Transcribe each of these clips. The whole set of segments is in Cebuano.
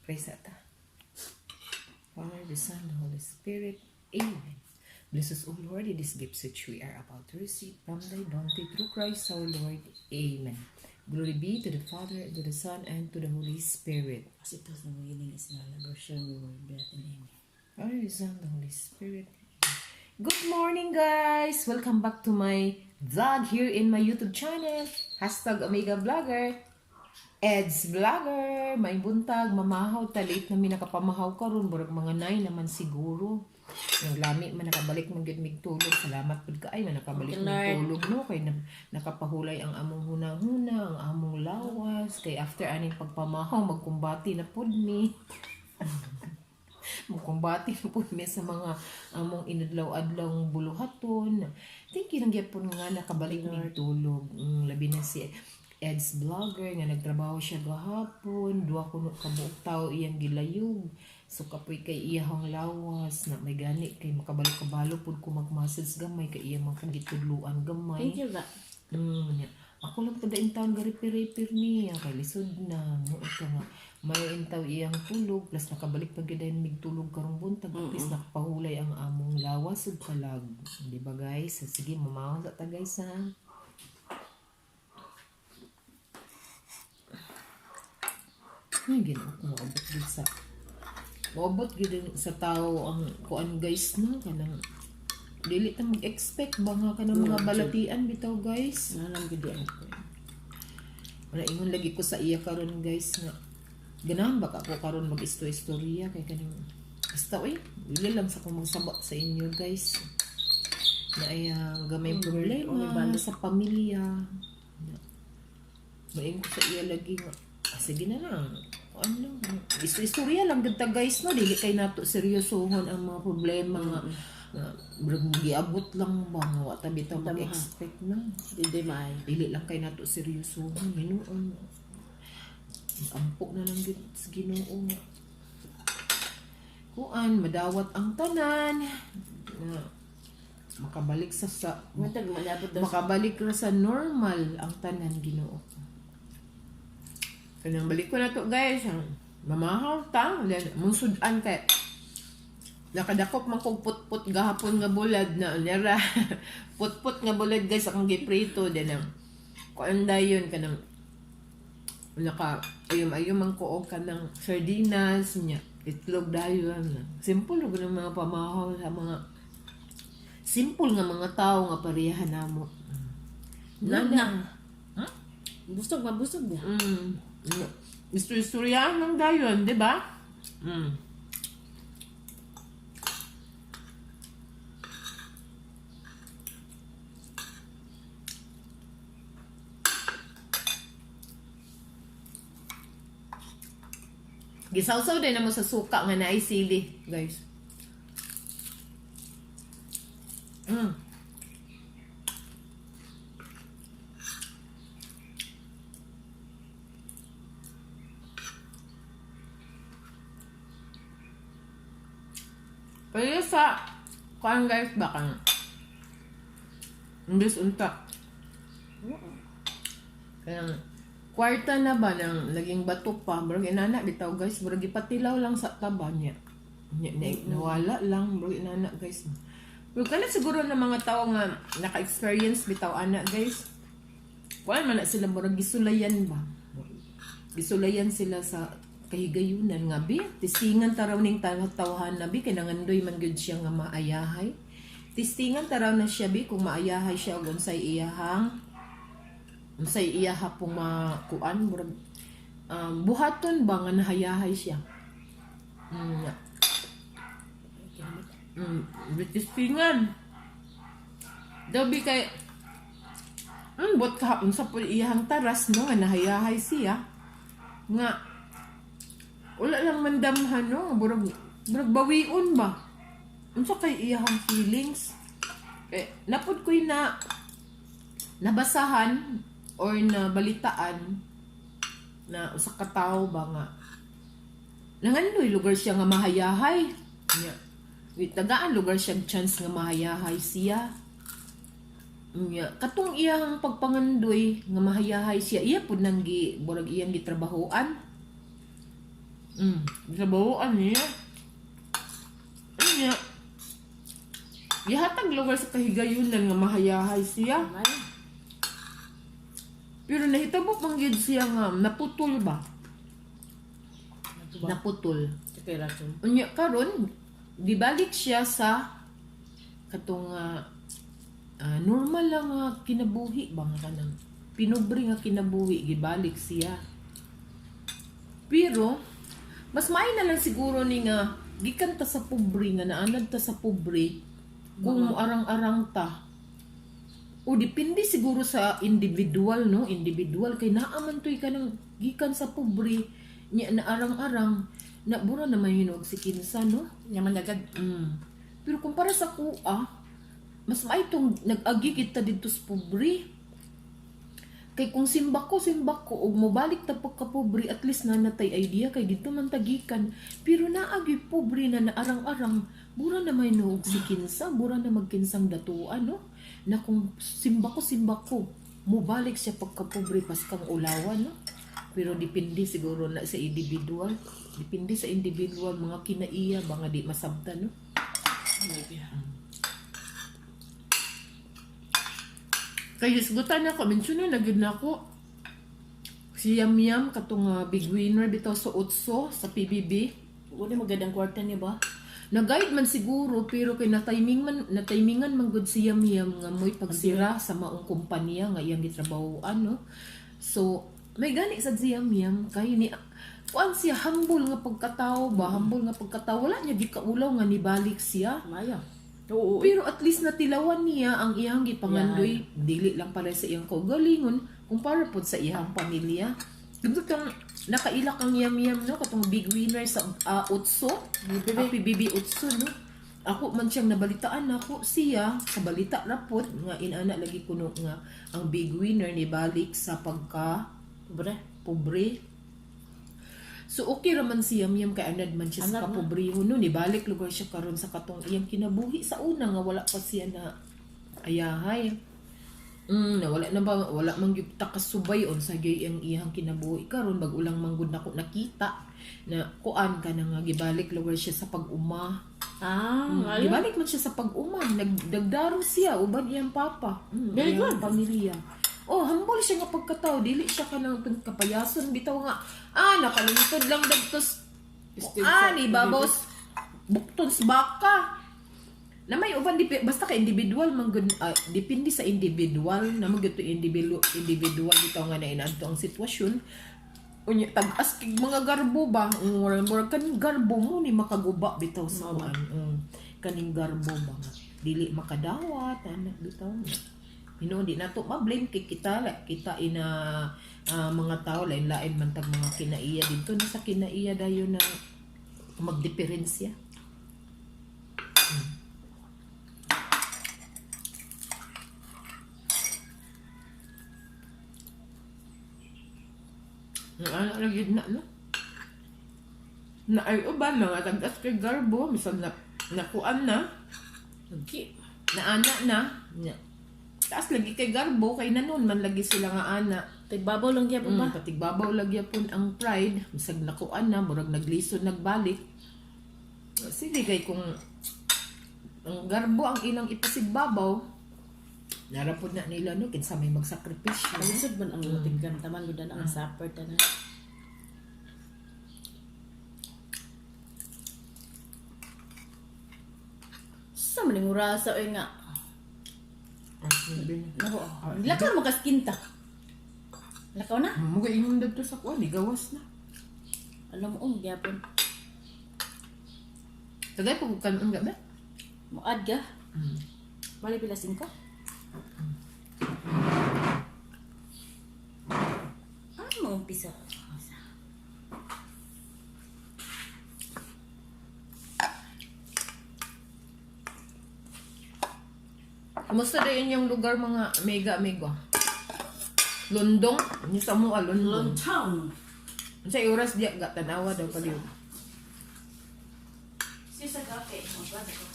Praise ta. Father, the Son, the Holy Spirit. Amen. Bless us, O Lord, in these gifts which we are about to receive from thy bounty through Christ our Lord. Amen. Glory be to the Father, and to the Son, and to the Holy Spirit. As it was in the beginning, is now, and ever shall be, world without end. Amen. Father, the Son, the Holy Spirit. Good morning, guys! Welcome back to my vlog here in my YouTube channel. #OmegaVlogger. Eds Vlogger. May buntag, mamahaw, ta late na mi nakapamahaw karon murag mga 9 naman siguro. Yung lami man nakabalik man gyud mig tulog. Salamat pud kaay man nakabalik Thank you, mig Lord. tulog no kay nakapahulay ang among hunahuna, ang among lawas kay after aning pagpamahaw magkumbati na pud mi. Mukumbati na pud mi sa mga among inadlaw-adlaw buluhaton. Thank you lang gyapon nga nakabalik mig tulog. Labi na si Eds Vlogger nga nagtrabaho siya gahapon, duha kuno ka buok tawo iyang gilayog. So kapoy kay iyahang lawas na may gani kay makabalo-kabalo pud ko mag-massage gamay kay iyang mga gitudluan gamay. Thank you ba? Nya. Ako lang pud in town ga-repair-repair niya kay lisod na mo ka nga may intaw iyang tulog plus nakabalik pa gyud mig tulog karong buntag, at least nakapahulay ang among lawas ug kalag, di ba guys? So, sige, mamahaw sa ta guys ha. Ay, Ginoo ko, moabot gyud sa tao ang kuan guys no, kanang dili ta mag-expect ba nga kanang mga balatian bitaw guys. Nalang gud ako. Wala, ingon lagi ko sa iya karon guys nga ganahan ba ka ko karon mag-istorya kay kaning basta oy, dili lang sa ko magsabot sa inyo guys na ay gamay problema sa pamilya. Maingon ko sa iya lagi nga sige na lang, ano lang, istorya lang gud ta guys no, dili kay nato seryosohon ang mga problema nga nga murag giabot lang ba nga wa ta bitaw mag-expect na. Dili maay. Dili lang kay nato seryosohon, hinuon. Ampo na lang gid sa Ginoo nga kuan madawat ang tanan nga makabalik sa Matag malabot daw. makabalik ra sa normal ang tanan, Ginoo. Kanang balik ko na to guys, ang mamahaw ta, munsud-an kay nakadakop man kog putput gahapon nga bulad na nera. Putput nga bulad guys akong giprito din ang kuan dayon kanang naka ayom-ayom man ko og kanang sardinas nya itlog dayon. Simple ug ng mga pamahaw sa mga simple nga mga tao nga pareha namo. Na. Huh? Busog, mabusog na. Istorya lang dayon, di ba? Mm. Gisawsaw din namo sa suka nga naay sili, guys. Pero sa kuan guys baka imbes unta. Kaya kwarta na ba nang laging bato pa, murag inana bitaw guys, murag gipatilaw lang sa taba niya. Nya, nawala lang murag inana guys. Pero kana siguro na mga tao nga naka-experience bitaw ana guys. Kuan man na sila murag gisulayan ba. Gisulayan sila sa kahigayunan nga bi, tistingan taraw ning tawhan na bi kay nangandoy man gyud siya nga maayahay. Tistingan taraw na siya bi kung maayahay siya og unsay iyahang unsay iyaha pong makuan murag buhaton ba nga nahayahay siya. Tistingan. Daw bi kay bot kahapon sa pud iyahang taras no nga nahayahay siya nga wala lang mandamhan no, murag murag bawion ba. Unsa kay iyahang feelings? Eh, napud ko'y na nabasahan or nabalitaan na usa ka tawo ba nga nangandoy lugar siya nga mahayahay. Nya, tagaan lugar siya chance nga mahayahay siya. Nya, katong iyang pagpangandoy nga mahayahay siya, iya pud nang gi murag iyang gitrabahoan. Gitrabahoan niya. Ano niya? Gihatag lugar sa kahigayunan nga mahayahay siya. May. Pero nahitabo pang gyud siya nga naputol ba? Natuba. Naputol. Kay rason. Unya karon gibalik siya sa katong normal lang nga kinabuhi ba nga kanang pinubre nga kinabuhi, gibalik siya. Pero mas maayo na lang siguro ni nga gikan ta sa pobre, nga naanad ta sa pobre, kung arang-arang ta. O depende siguro sa individual, no? Individual kay naa man toy kanang gikan sa pobre nya na arang-arang na bura na may hinog si kinsa, no? Yaman agad. Pero kumpara sa kuha, mas maitong nag-agi kita dito sa pobre. Kay kung simbako og mobalik ta pagka-pobre, at least na natay idea kay dito man tagikan. Pero naagi pobre na naarang-arang, bura na may noog si kinsa, bura na magkinsang datuan, no? Na kung simbako, mobalik siya pagka-pobre paskang ulawan, no? Pero depende siguro na sa individual. Depende sa individual, mga kinaiya, mga di masabtan, no? Maybe. Kay hisgutan ako, mention na gyud nako. Si Yam Yam katong big winner bitaw sa Utso sa PBB. Wala magandang kwarta niya ba? Na-guide man siguro, pero kay na-timingan man gud si Yam Yam nga mo'y pagsira sa maong kumpanya nga iyang gitrabahoan, no. So may gani sad si Yam Yam kay ni kuan siya, humble nga pagkatao ba, humble nga pagkatao, wala niya gikaulaw nga nibalik siya. Maya. Oo. Pero at least natilawan niya ang iyang gipangandoy, dili lang para sa iyang kaugalingon, kumpara pod sa iyang pamilya. Dito kang nakaila kang yam-yam, no, katong big winner sa Utso, PBB Utso, no. Ako man siyang nabalitaan nako siya sa balita ra pod nga inana lagi kuno nga ang big winner ni balik sa pagka Bre. pobre. So okay ra man si Yam Yam kay anad man siya sa Anad na. kapobrehon, no, nibalik lugar siya karon sa katong iyang kinabuhi sa una nga wala pa siya na ayahay. Na wala na ba, wala man gyud ta kasubay unsa gyud ang iyang kinabuhi karon, bag-o lang man gud nako nakita na kuan ka na nga gibalik lugar siya sa pag-uma. Ah, ayaw. Gibalik man siya sa pag-uma, nagdaro siya uban iyang papa. Very Iyang good. pamilya. Oh, humble siya nga pagkatao, dili siya kanang kapayason bitaw nga nakalungtod lang dagtos ni babaw bukton sa baka. Na may uban di, basta kay individual man gud, depende sa individual na man gyud to individual individual bitaw nga nainadto ang sitwasyon. Unya tag-as kig mga garbo ba, mura mura kaning garbo mo ni makaguba bitaw sa kuan. Kaning garbo ba nga dili makadawat anak bitaw. Hinuon di nato ma-blame kay kita kita ina mga tao, lain-lain man tag mga kinaiya dito na sa kinaiya dayon na magdiferensya. Ang ano lagi na, no? Na ay uban mga tag-as kay garbo misal na nakuan na Lagi. naana na. Nya. Taas lagi kay garbo kay nanon man lagi sila nga ana. Tigbabaw lang gyapon ba? Patigbabaw lagi pun ang pride, bisag nakuan na, murag naglisod nagbalik. Sige kay kung ang garbo ang ilang ipasigbabaw, narapod na nila, no, kinsa may magsakripisyo. Lisod man ang tigkan taman gud ang supper tanan. Sa maning orasa oy nga. Nako. Lakaw mo kaskinta. Lakaw na. Muga ingon dadto sa kuan, gawas na. Alam mo um gyapon. Tagay pag kanon gabi. Muad ga. Bali pila 5. Ah, mo umpisa. Kumusta din yung lugar, mga mega amigo? Lundong, ni sa mo Lundong. Town. Sa oras diya ga tanawa daw paliw. Sisa kape. Magbasa ko.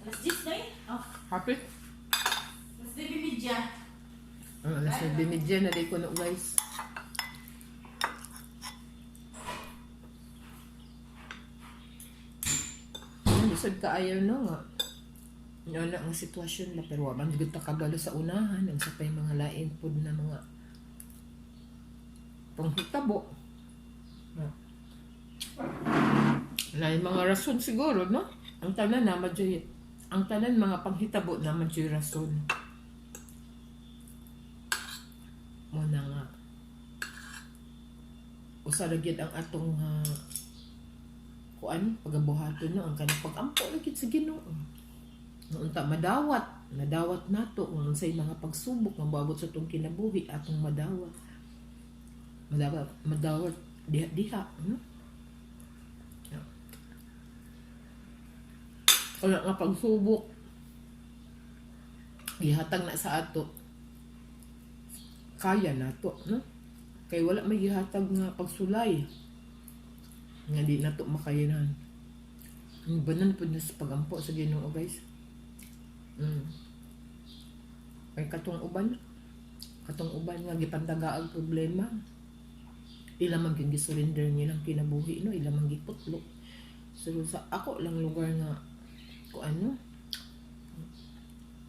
Alas 10 na eh. Oh, Happy? alas 9:30. Ang alas Alas 9:30 na di ko no, guys. Ano, lisod kaayo no nga. Ano ang sitwasyon na pero wa man gud ta kabalo sa unahan unsa pay mga lain pud na mga panghitabo. Na. Lain mga rason siguro, no? Ang tanan na madyoy, ang tanan mga panghitabo na madyoy rason. Muna nga usa ra gyud ang atong kuan pagabuhaton no, ang kanang pag-ampo ra gyud sa Ginoo. Nga unta madawat, madawat nato kung unsay mga pagsubok nga moabot sa atong kinabuhi, atong madawat. Madawat, madawat diha diha, no? Yeah. Wala nga pagsubok gihatag na sa ato, kaya nato, no? Kay wala may gihatag nga pagsulay nga di nato makayanan. Ang banan pud na sa pagampo sa Ginoo, guys. Kay katong uban nga gipantagaag problema, ila man gyud gisurrender nilang kinabuhi, no? Ila man giputlo. So sa ako lang lugar nga ko ano,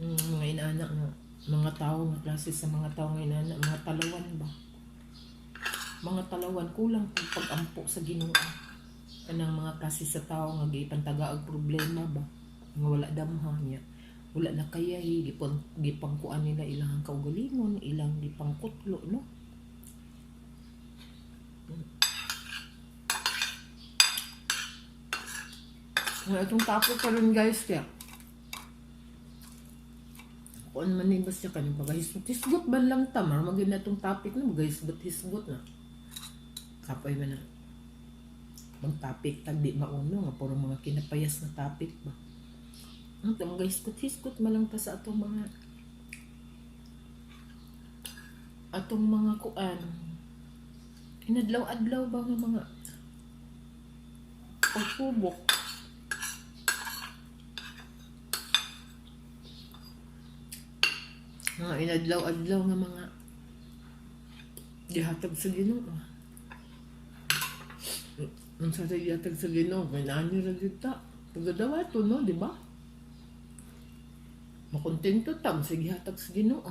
mga inaana nga mga tao nga klase sa mga tao nga inaana, mga talawan ba, mga talawan, kulang pag pag-ampo sa Ginoo. Kanang mga klase sa tao nga gipantagaag problema ba, nga wala damha niya, wala na kaya gipang gipangkuan nila ilang kaugalingon, ilang gipangkutlo, no? Nga itong topic karon, guys, kaya kuan man ni basta kanang pagahisgot hisgot man lang ta mar magyud na itong topic no, magahisgot hisgot na kapoy man na mag topic tag di mauno nga puro mga kinapayas na topic ba. Ang magahisgot hisgot man lang ta sa atong mga kuan, inadlaw-adlaw ba nga mga pagsubok, mga inadlaw-adlaw nga mga gihatag sa Ginoo. Ang sa gihatag sa Ginoo kay naani ra gyud ta pagadawa to, no, di ba? Makontento ta sa gihatag sa Ginoo.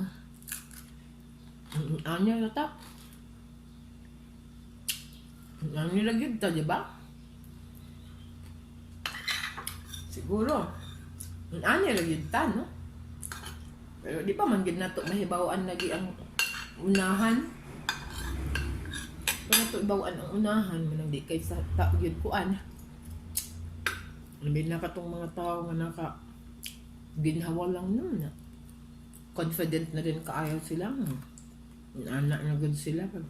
Anya ra ta, ani ra gyud ta, di ba? Siguro ani ra gyud ta, no? Pero di pa man gyud nato mahibaw-an lagi ang unahan. Kung nato ibaw-an ang unahan, manang di kay sa ta gyud kuan. Labi na katong mga tao nga naka ginhawa lang nun na. Confident na rin kaayo sila. Anak na gud sila pag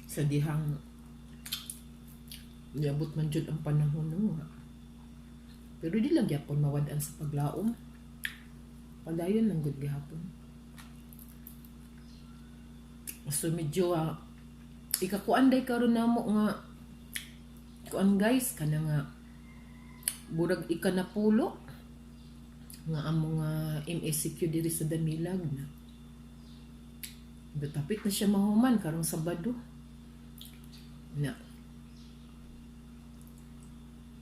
sa dihang niabot man jud ang panahon, no. Pero di lang gyapon mawad-an sa paglaom. Padayon lang gud gihapon. So medyo ikakuan day karon namo nga kuan, guys, kana nga burag ikanapulo nga amo nga MECQ diri sa Damilag na. Dapit na siya mahuman karong Sabado. Na.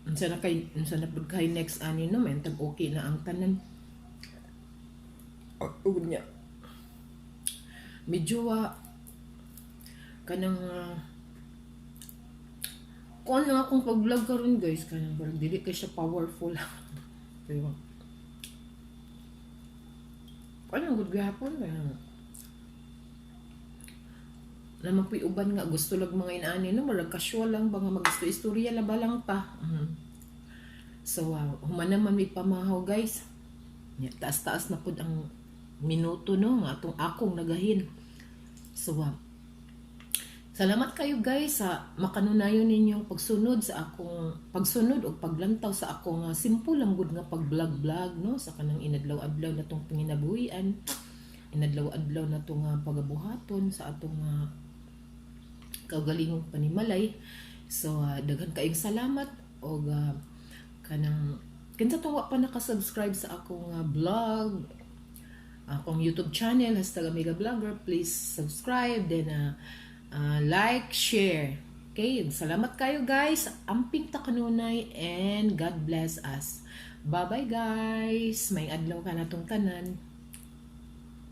Unsa na pud kay next ani no, may tag okay na ang tanan. Ug niya. Medyo kanang kuan lang akong pag-vlog karon, guys, kanang parang dili kay siya powerful. Pero kuan lang gud gihapon kaya naman po'y uban nga gusto lang mga inaani no, murag casual lang ba nga mag-gusto istorya la ba lang ta. So human naman may pamahaw, guys. Nya, taas-taas na pud ang minuto no nga atong akong nagahin. So salamat kayo, guys, sa makanunayon ninyong pagsunod sa akong pagsunod o paglantaw sa akong simple lang gud nga pag-vlog-vlog no, sa kanang inadlaw-adlaw na tong panginabuhian, inadlaw-adlaw na tong pagabuhaton sa atong kaugalingong panimalay. So daghan kayong salamat og kanang kinsa tong wa pa naka-subscribe sa akong vlog. Akong YouTube channel, #AmigaVlogger. Please subscribe, then like, share. Okay, salamat kayo, guys. Amping ta kanunay and God bless us. Bye-bye, guys. Maayong adlaw kanatong tanan.